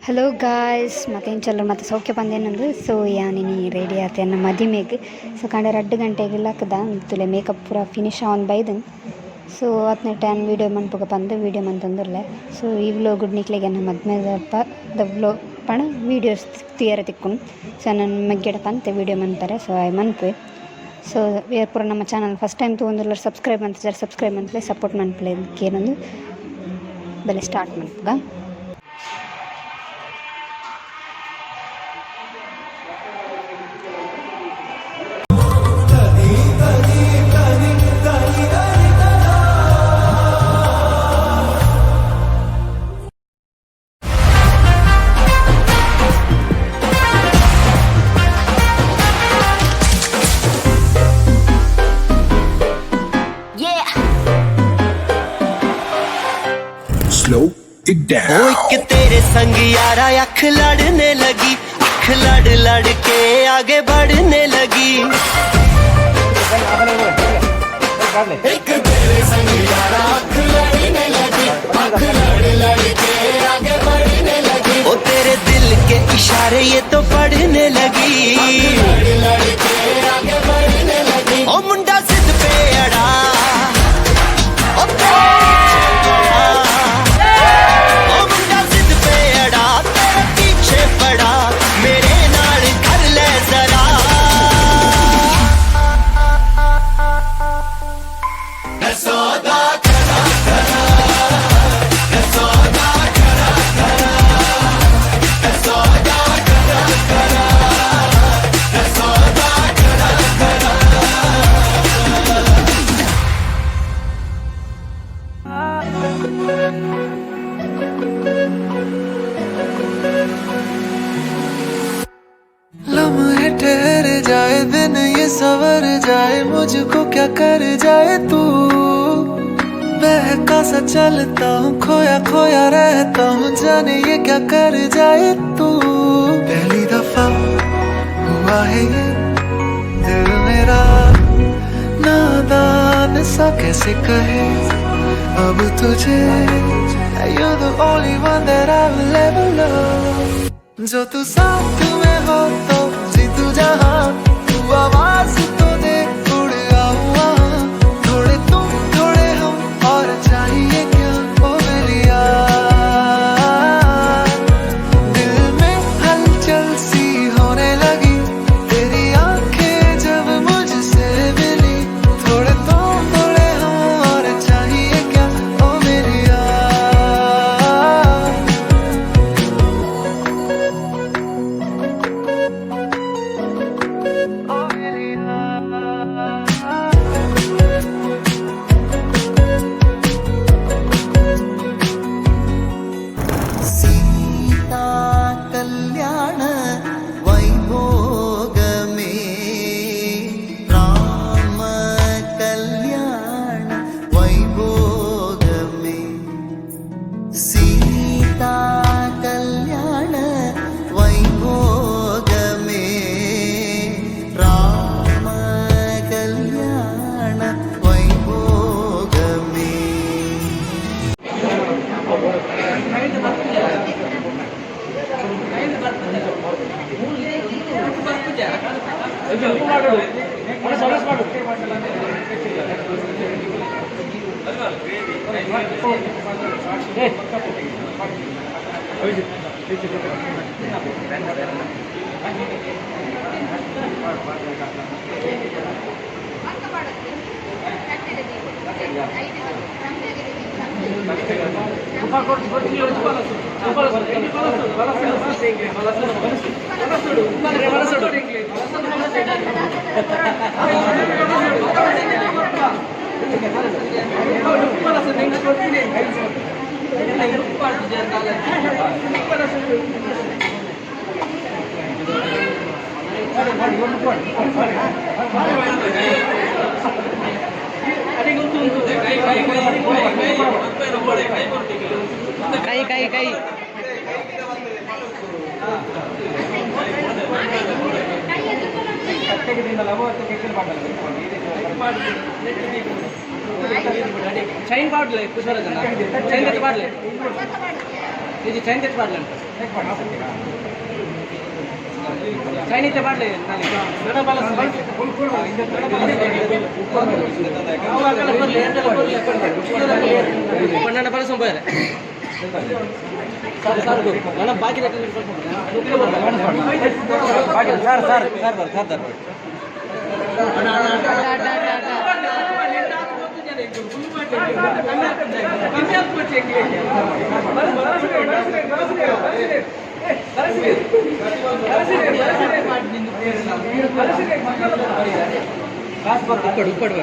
Hello guys, ಮತ್ತೆಂಚಲ್ಲ ಮತ್ತು ಸೌಖ್ಯ ಪಂದೇನಂದು. ಸೊ ಯಾನಿನಿ ರೆಡಿ ಆತೆ ಎನ್ನ ಮದಿಮೆಗ್. ಸೊ ಕಾಂಡೆ 2 ಗಂಟೆಗೆ ಲಕ್ಕದ ತುಲೆ, ಮೇಕಪ್ ಪೂರ ಫಿನಿಶ್ ಆವೊಂದು ಬೈದನ್. ಸೊ ಅತ್ನೆಟ್ ಯಾನ್ ವೀಡಿಯೋ ಮನ್ಪುಗ ಪಂದ್ ವೀಡಿಯೋ ಮಂತೊಂದುಲ್ಲೆ. ಸೊ ಈ ವ್ಲೋಗ್ ನಿಕ್ಲೆಗ್ ಎನ್ನ ಮದ್ಮೆದಲ್ಪ ದ ವ್ಲೋಗ್ ಪಂಡ ವೀಡಿಯೋಸ್ ತೂಯರೆ ತಿಕ್ಕುಂಡು. ಸೊ ನನ್ ಮೆಗ್ಗೆಡ ಪಂತೆ ವೀಡಿಯೋ ಮನ್ಪರೆ. ಸೊ ಆಯೆ ಮನ್ಪುವೆ. ಸೊ ಏರ್ ಪೂರ ನಮ್ಮ ಚಾನಲ್ ಫಸ್ಟ್ ಟೈಮ್ ತೂವೊಂದುಲ್ಲೆರ್, ಸಬ್ಸ್ಕ್ರೈಬ್ ಮಂತಿಜಾರ್, ಸಬ್ಸ್ಕ್ರೈಬ್ ಮನ್ಪುಲೆ, ಸಪೋರ್ಟ್ ಮನ್ಪುಲೆ ಕೇನೊಂದು ಬಲೆ ಸ್ಟಾರ್ಟ್ ಮನ್ಪುಗ. Yeah. Slow it down. ओ एक तेरे संग यारा अख लड़ने लगी, अख लड़ लड़ के आगे बढ़ने लगी। एक तेरे संग यारा अख लड़ने लगी, अख लड़ लड़ के आगे बढ़ने लगी। ओ तेरे दिल के इशारे ये तो पढ़ने लगी, लड़ लड़ के आगे बढ़ने लगी। ओ मुंडा जिद पे अड़ा, ओ ओ मुंडा जिद पे अड़ा, तेरे पीछे पड़ा, मेरे नाल कर ले जरा। सौदा खरा खरा, सौदा खरा खरा, सौदा खरा खरा, सौदा खरा खरा। लम्हे ठहर जाए, दिन ये सवर जाए, मुझको क्या कर जाए तू। बहका सा चलता हूँ, खोया खोया रहता हूँ, जाने ये क्या कर जाए तू। पहली दफा हुआ है ये, दिल मेरा नादान सा कैसे कहे अब तुझे। You're the only one that I will ever love. जो तू साथ में हो तो जीतू जहां, तू आवाज तो दे उड़ आऊं। थोड़े तुम थोड़े हम, और चाहिए क्या ओ बेलिया। दिल में हलचल सी होने लगी, तेरी आंखें जब मुझसे मिली। थोड़े तुम थोड़े हम, और चाहिए क्या ओ मेरे यार। ओ मेरे यार। सीता कल्याण वैभोग में, राम कल्याण वैभोग में, सीता कल्याण वैभोग में, राम कल्याण वैभोग में। ಕೈ ಕೈ ಕೈ. ಚೈನ್ ಪಾಡ್ಲೆ ಪುಷ್ಪರಾಜನ, ಚೈನ್ ಪಾಡ್ಲೆ. ಉಪ್ಪಡು.